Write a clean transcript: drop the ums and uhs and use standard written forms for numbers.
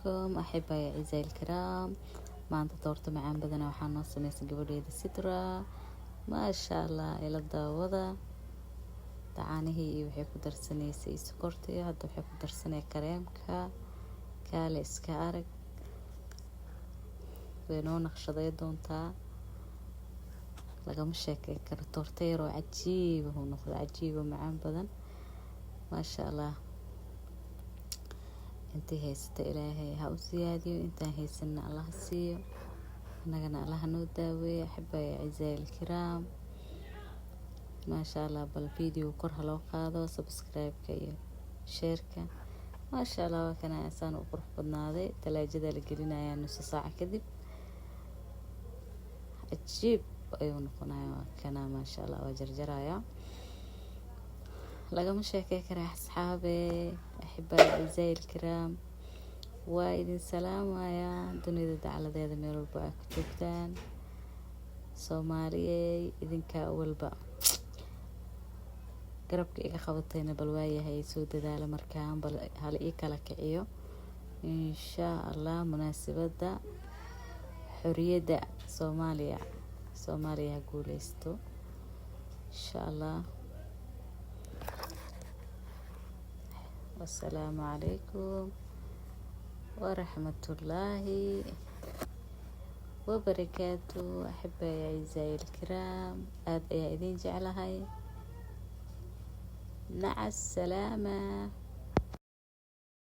Calaykum axibaya cizaai alkiraam. Maanta toorto macaan badana waxaa noo sameysay gabadheeda Sidra, maasha Allah. Ila daawada caanihii iyo waxay ku darsanaysay sokortii. Hadda waxay ku darsanay kareemka. Kaale iska arag, way noo naqshaday doontaa. Lagama sheekey karo, toorto yaroo cajiiba uu noqdo, cajiiba, macaan badan, maasha Allah. Intii haysata Ilaahay ha u siyaadiyo, intaan haysanna Allah siiyo, annagana Allah noo daaweeyo. Axibaya cizaai alkiraam, maasha Allah. Bal video kor ha loo qaado, subscribe-ka iyo share-ka. Maasha Allah, waa kana asaan u qurux badnaaday. Talaajada la gelinayaa nuso saaca kadib, cajiib ayuu noqonaya. Waa kana, maasha Allah, waa jarjarayaa. Lagama sheekey karaa. Asxaabe, axibaya cizaai alkiraam, waa idin salaamayaa dunida dacaladeeda meel walba aa ka joogtaan. Soomaaliyey, idinkaa walba garabka iga qabatayna, bal waayahay, soo dadaala markaan, bal hala ii kala kiciyo, insha Allah. Munaasabadda xoriyadda Soomaaliya, Soomaaliya ha guuleysto, insha Allah. Wasalaamu calaykum waraxmatullaahi wabarakaatu. Axibaya cizaai alkiraam, aada ayaa idin jeclahay. Maca asalaama.